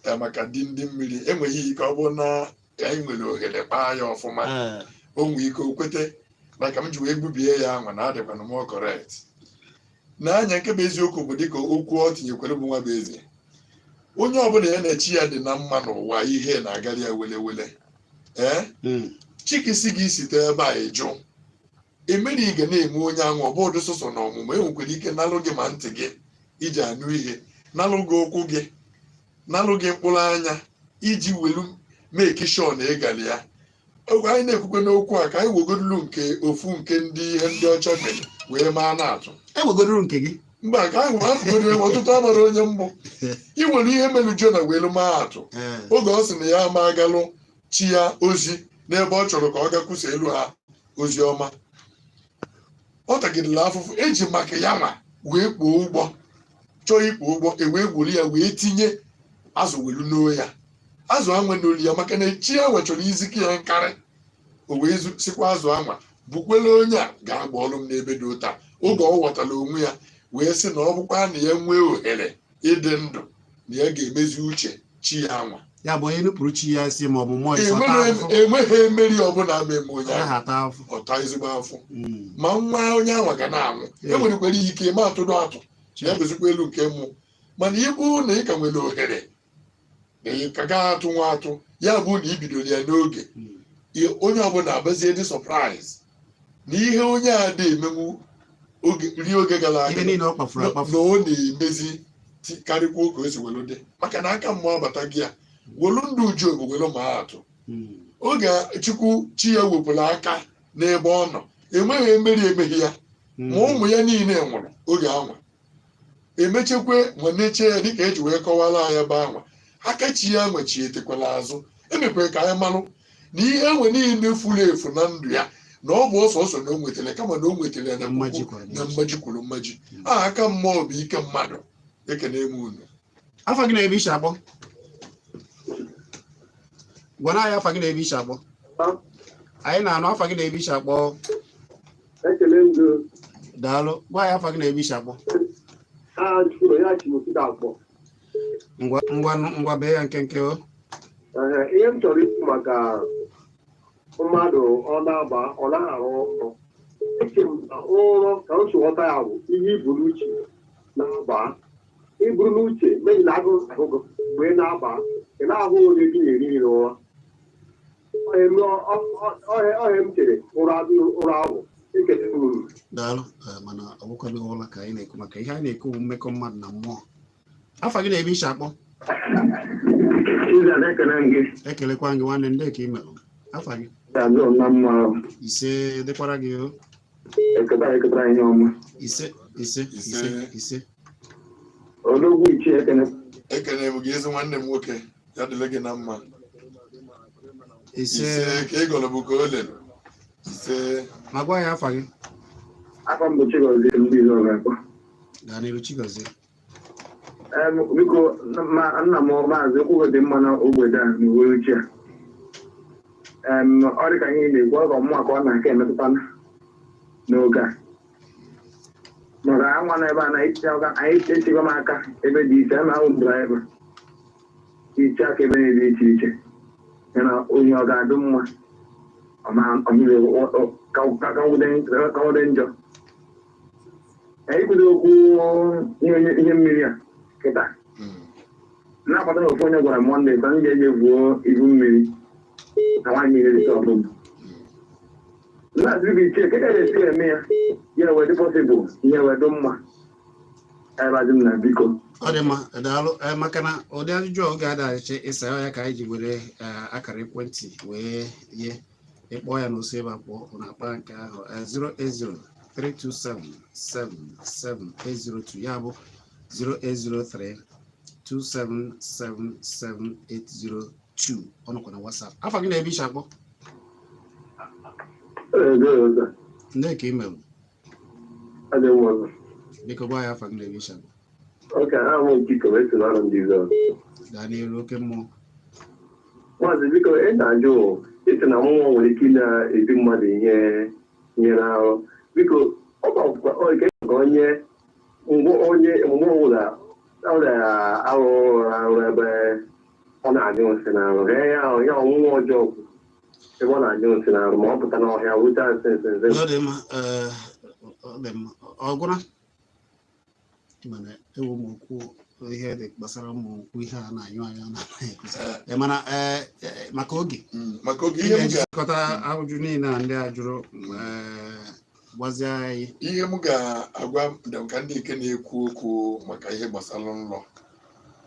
Ee, maka di ndị mmiri enweghị ike, ọ bụrụ na anyị nwere ohere kpaa ya ọfụma, o nwee ike o kwete na ka m ji wee gbubie ya anwa na adịkwana m correct n'anya. Nke bụ eziokwu bụ, dịka okwu ọ tinyekwere bụ Nwabeze, onye ọbụla ya na-echi ya dị na mma n'ụwa, ihe na-agara ya wele wele. Ee, chikisi gị site ebe a ịjụ emeri, ị ga na-eme onye anwụ. Ọ bụdụ sọsọ na ọmụmụ, enwekwara ike nalụ gị ma ntị gị iji anụ ihe, nalụ gị ụkwụ gị, nalụ gị mkpụrụ anya iji welu make sure na ịgara ya. Oge anyị na-ekwukwe n'okwu a, ka anyị wegodulu nke ofu nke ndị ihe ndị ọcha mere wee maa na-atụ. Ewegodoro nke gị. Mba, ka anyị wee atụgodoro ọtụtụ amara onye mbụ iwere ihe melu Jona welu maa atụ. Oge ọ sị na ya ama agalụ chi ya ozi n'ebe ọ chọrọ ka ọ ga kwusa elu ha ozi ọma, ọ tagidere afụfụ eji maka ya nwa wee kpuo ụgbọ, chọọ ikpu ụgbọ, e wee gwuru ya wee tinye azụ welu n'o ya, azụ anwe n'olu ya, maka na chi ya nwe chọrọ izike ya nkarị. O wee sikwa azụ anwa bukwele onye a ga-agba ọrụ m n'ebe dị ụta. Oge ọ ghọtara onwe ya wee sị na ọ bụkwa na ya nwee ohere ịdị ndụ, na ya ga-emezi uche chi ya anwa. Ya bụ, onye nupụrụ chi ya isi ma ọ bụ mmụọ isi, ọ taa afụfụ. Enweghị emeri ọbụla ama eme onye ọ ahụ. Ata afụfụ. Ọta ezigbo afụ, ma nwa onye anwa ga na-anwụ. Enwerekwara ike ma atụdụ atụ ya bụzikwa elu nke mmụọ, mana ịbụ na ị ka nwere ohere na ị ka gaa atụ nwa atụ ya bụ na i bidoro ya n'oge. Onye ọbụla abazie dị surprise na ihe onye a dị emenwu oge rie oge gara aga, ihe niile ọ kpafuru akpafu, na ọ na-emezi karịkwa oge o si welu dị, maka na aka mmụọ abata gị ya welu ndụ Job welu ma atụ. Oge Chukwu chi ya wepụrụ aka n'ebe ọ nọ, enweghị emeri emeghi ya, ma ụmụ ya niile nwụrụ. Oge anwa emechekwe ma mechie ya dịka eji wee kọwara anyị ebe anwa aka chi ya nwechietekwala azụ, emekwere ka anyị malụ na ihe enwe niile furu efu na ndụ ya, na ọ bụ ọsọsọ na o nwetara, kama na o nwetara ya na mmaji puku kwuru na mmaji kwuru mmaji. A aka mmụọ bụ ike mmadụ. Ekene m unu. Afa gị na ebe ishi akpọ? Gwara anyị afa gị na ebe ishi akpọ. Anyị na-anụ. Afa gị na ebe ishi akpọ? Ekele m gị. Daalụ. Gwa anyị afa gị na ebe ishi akpọ. A chụrụ ya chimosi akpọ. Ngwa ngwa ngwa, bee ya nkenke o. Ee, ihe m chọrọ ikwu maka mmadụ, ọ na-agba, ọ naghị arụ ọrụ. Eche m na ụrọ ka m si ghọta ya bụ ihe iburu n'uche na-agba, iburu n'uche meghị na agụụ agụgụ mgbe ị na-agba, ị na-ahụ onye gị na-eri nri n'ụra. Ọhịa m chere ụra ụra ahụ. Ekele m unu. Daalụ. Mana ọ bụkwaghị ụla ka anyị na-ekwu, maka ihe anyị na-ekwu bụ mmekọ mmadụ na mmụọ. Afa gị na ebe ishi akpọ? Chiza, na-ekele m gị. Ekelekwa gị, nwanne. Ndị ka ị merụ? Afa gị? Ga-azụ na mma. Ise, dịkwara gị o. Eketa eketara ihe ọma. Ise, ise, ise, ise. Odogwu Ichie, ekene. Ekene m gị, ezi nwanne m nwoke. Ya dịrị gị na mma. Ise. Ise, ka ị gọrọ bụ ka o lere. Ise. Ma gwa ya afa gị. Afọ mbụ, Chigozie, ndị izu ọga-akpọ. Gaa n'iru, Chigozie. Biko, ma nna m, maazị, okwu dị mma na ogbede a n'uhuruchi a. Ọ dị ka ihe ị na-ekwu, ọ ka mmụọ ka ọ na-aka emetụta n'oge a, maka anwa na ebe a na anyị echego m aka ebe dị iche a na-ahụ driver iche aka ebe dị iche iche ya na onye ọ ga-adị mma ka nwude njọ. Anyị kwudo okwu ihe mmiri a kịta na-akwado na ofu onye gwara m Monday ka m ga-eje gwuo ibu mmiri na nwaanyị mmiri dị ọbụ m na-asị gị ichie ka ga-esi eme ya, ya wee dị possible, ihe wee dị mma ebe m na biko. Ọ dị mma, daalụ. Maka na ụdị ajụjụ oge adaghachi ịsa ya ka anyị ji were akara ekwentị wee nye ịkpọ ya n'oso ebe akpọ na akpa nke ahụ, 08032777802, ya bụ 08032777802. 2. Ọ nọkwa na WhatsApp. Afa gị na ebe ishi akpọ? Ndị ka email. Biko gwa ya afa gị na ebe ishi akpọ. Oke, aha m Nkiko, esi na ọrụ ndị Izrel. Gaa n'iru, oke mmụọ. Maazị, biko, ị na-ajụ isi na mmụọ nwere ike ị na-ezi mmadụ ihe ihe n'arụ. Biko, ọ bụ ike ka onye mgbe onye mgbe ọbụla ọ na-arụ arụ ebe ọ na-anyụ nsị n'arụ ya ya ya ọnwụnwa ọjọọ bụ ebe ọ na-anyụ nsị n'arụ ma ọ pụta n'ọhịa wụta nsị nsị nsị. Ọ dị mma, ee, ọ dị mma. Ọ gwụna mana ewu m okwu ihe dị gbasara ụmụ okwu ihe a na-anyụ anya na ekwuzi. Mana maka oge maka oge ị ihe m ga ga-ejikọta ajụjụ niile a ndị a jụrụ, gwazie anyị. Ihe m ga-agwa ndị ka ndị ike na-ekwu okwu maka ihe gbasara nlọ,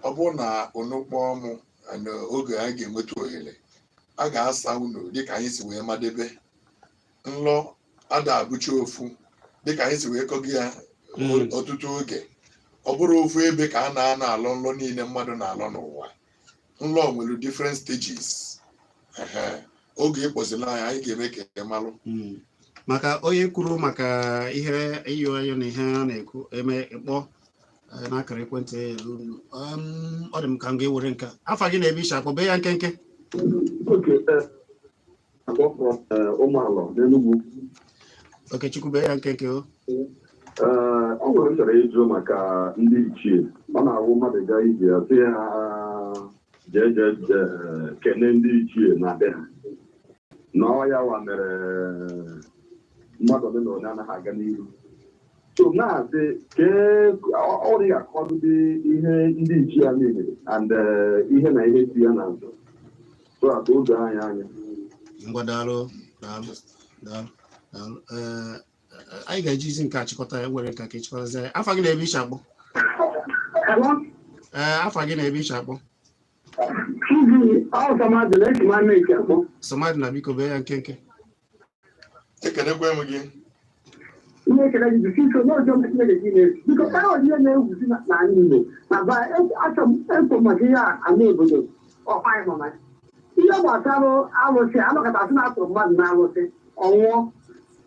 ọ bụrụ na unu kpọọ m n'oge anyị ga-enweta ohere, a ga-asa unu dịka anyị si wee madebe. Nlọ ada abụcha ofu, dịka anyị si wee kọgị ya ọtụtụ oge. Ọ bụrụ ofu ebe ka a na-ana alọ nlọ niile mmadụ na-alọ n'ụwa. Nlọ nwere different stages. Ehe. Oge ịkpọzila anyị, anyị ga-eme ka ị malụ. Maka onye kwuru maka ihe ịyọ ayọ na ihe a na-ekwu eme kpọ n'akara ekwentị elu. Ọ dị m ka m ga-ewere nke a. Afa gị na ebe ishi akpọ, bee ya nkenke. Oke, akpọ from Ụmụalọ n'Enugwu. Okechukwu, bee ya nkenke o. Ee, ọ nwere m chọrọ ịjụ maka ndị ichie. Ọ na-awụ mmadụ gaa ije ya, sị ha jee jee jee kene ndị ichie na be ha, na ọ ya wa mere mmadụ ole na ole anaghị aga n'iru. So na-asị kee ọ dịghị akọwadobe ihe ndị ichie a niile and ihe na ihe si ya n'azụ, so a ka o doo anyị anya. Ngwa, daalụ, daalụ, daalụ, daalụ. Ee, anyị ga-ejizi nke achịkọta ya. Nwere nka ka ịchịkọtazi ya. Afa gị na ebe ishi akpọ? Hello? Ee, afa gị na ebe ishi akpọ? Chizi, ọ Samadị na esi m ama esi akpọ. Sọmadị na, biko, bee ya nkenke. Ekenekwe m gị. Ihe ekele gị bụ ike n'oge ọma Chineke gị na-esi. Biko, kpara ihe na-ewuzi n'ala Igbo na ba achọ m ekwo maka ihe a ala obodo ọkwa anyị nọ na ya. Ihe gbasara alụsị, anọkọta asị na atụrụ mmadụ na alụsị, ọ nwụọ.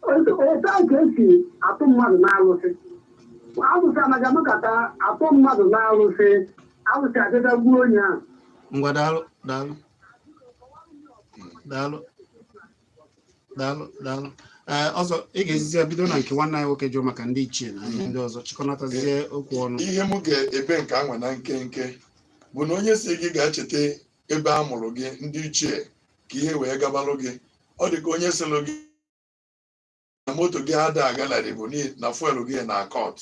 Otu ahụ ka esi atụ mmadụ na alụsị. Alụsị anaghị anọkọta atụ mmadụ na alụsị, alụsị abịa gbuo onye ahụ. Ngwa, daalụ, daalụ, daalụ, daalụ, daalụ. Ee, ọzọ ị ga-ezizi ya bido na nke nwanne anyị nwoke jụrụ maka ndị ichie na ihe ndị ọzọ, chịkọnatazie okwu ọnụ. Ihe m ga-ebe nke anwa na nkenke bụ na onye si gị ga-echeta ebe a mụrụ gị, ndị ichie, ka ihe wee gabalụ gị, ọ dị ka onye sịrị gị na moto gị ada agalari bụ na fuel gị na akọt,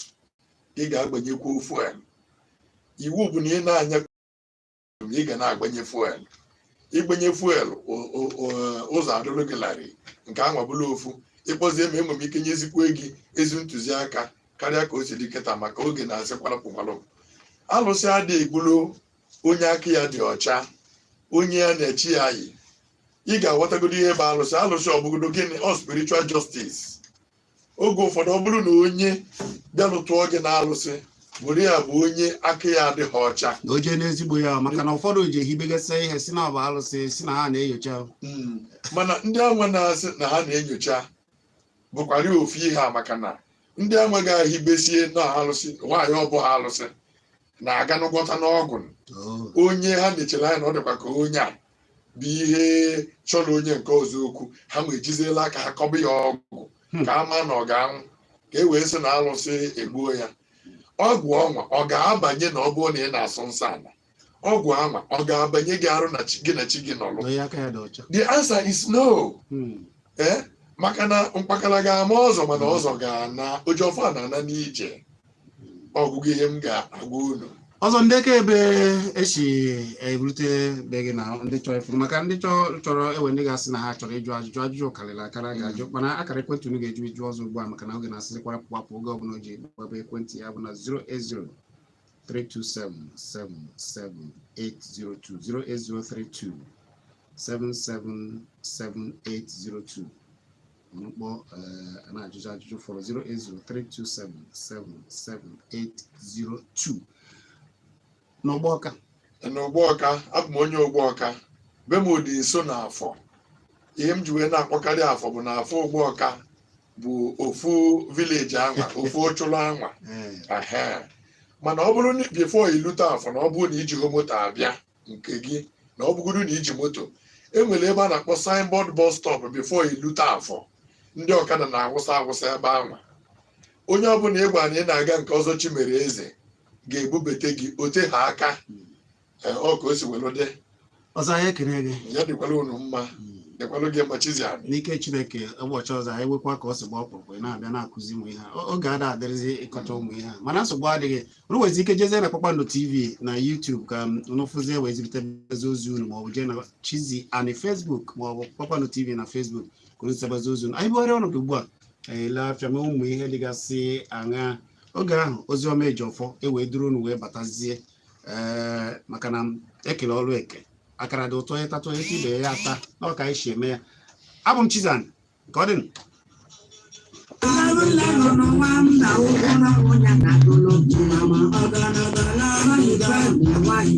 ị ga-agbanyekwu fuel. Iwu bụ na ị na-anya, ị ga na-agbanye fuel. Ịgbanye fuel, ụzọ adụrụ gị larịị. Nke anwa bụla ofu ịkpọzie ma enwere m ike nyezikwa gị ezi ntụziaka karịa ka o si dị kịta, maka oge na-asị kwalụpụ kwalụpụ. Alụsị adịghị egbulu onye aka ya dị ọcha, onye ya na-echi ya yi. Ị ga-aghọtagodo ihe bụ alụsị. Alụsị ọ bụgodo gịnị? Ọ spiritual justice. Oge ụfọdụ, ọ bụrụ na onye bịalụtụọ gị na alụsị bụrụ ya bụ onye aka ya adịghị ọcha, na o jee n'ezigbo ya, maka na ụfọdụ ji ehibegasị ihe si na ọ bụ alụsị, si na ha na-enyocha. Mana ndị anwa na-asị na ha na-enyocha bụkwara ofu ihe a, maka na ndị anwa ga-ahibesie na alụsị nwaanyị, ọ bụghị alụsị na-aga n'ụgwọta n'ọgwụ onye ha nechere anya na ọ dịkwa ka onye a bụ ihe chọrọ onye nke ọzọ okwu, ha ma ejiziela aka ha kọba ya ọgwụ ka a maa na ọ ga-anwụ, ka e wee sị na alụsị egbuo ya. Ọgwụ ọnwa ọ ga-abanye na ọ bụrụ na ị na-asụ nsọ ala, ọgwụ anwa ọ ga-abanye gị arụ na gị na chi gị nọlụ? Onye aka ya dị ọcha. The answer is no. Ee, maka na mkpakara ga-ama ọzọ, mana ọzọ ga-ana ojiọfọ a na-ana n'ije. Ọgụgụ ihe m ga-agwa unu. Ọzọ, ndị aka ebe esi erute be gị na ndị chọrọ ịfụrụ, maka ndị chọrọ ewe, ndị ga-asị na ha chọrọ ịjụ ajụjụ, ajụjụ karịrị akara ga-ajụ, mana akara ekwentị unu ga-eju ịjụ ọzọ ugbu a, maka na oge na-asịrị kwarapụ kwapụ, oge ọbụla o ji gbaba ekwentị ya bụ na 080 327 77802, 08032 777802. Mkpọ a na-ajụjụ ajụjụ fọrọ 08032777802 n'ọgbọ ọka. N'Ogbo Ọka, abụ m onye Ogbo Ọka. Be m dị nso na Afọ. Ihe m ji wee na-akpọkarị Afọ bụ na Afọ Ụgbọọka bụ ofu village anwa, ofu ochụlụ anwa. Ehe. Mana ọ bụrụ na before ilute Afọ, na ọ bụrụ na ijighị moto abịa nke gị, na ọ bụgoro na iji moto, e nwere ebe a na-akpọ signboard bus stop before ilute Afọ. Ndị ọkada na-awụsa awụsa ebe anwa. Onye ọbụla ị gwara na ị na-aga nke ọzọ Chimere Eze ga-ebubete gị ote ha aka. Ee, ọ ka o si welu dị. Ọzọ, anyị ekene gị. Ya dịkwara unu mma, dịkwara gị mma, Chiziani. N'ike Chineke, ụbọchị ọzọ anyị nwekwa ka ọ si gba ọkpụrụkpụ, ị na-abịa na-akụzi ụmụ ihe a. Oge ada adịrịzi ịkọcha ụmụ ihe a, mana nsogbu adịghị. Unu nwezi ike jezie na Kpakpando TV na YouTube ka unu fụzie wee zipụtazi ozi unu, maọbụ jee na Chizi Ani Facebook maọbụ Kpakpando TV na Facebook ka unu zipụtazi ozi unu. Anyị bugharịa ọnọdụ ugbu a, ele afịa mee ụmụ ihe dịgasị aṅa. Oge ahụ ozi ọma eji ọfọ e wee duru unu wee batazie, ee, maka na ekele ọrụ eke akara dị ụtọ, ịtatụ etu ibe ya ata na ọ ka anyị si eme ya. Abụ m Chizan, ka ọ dị.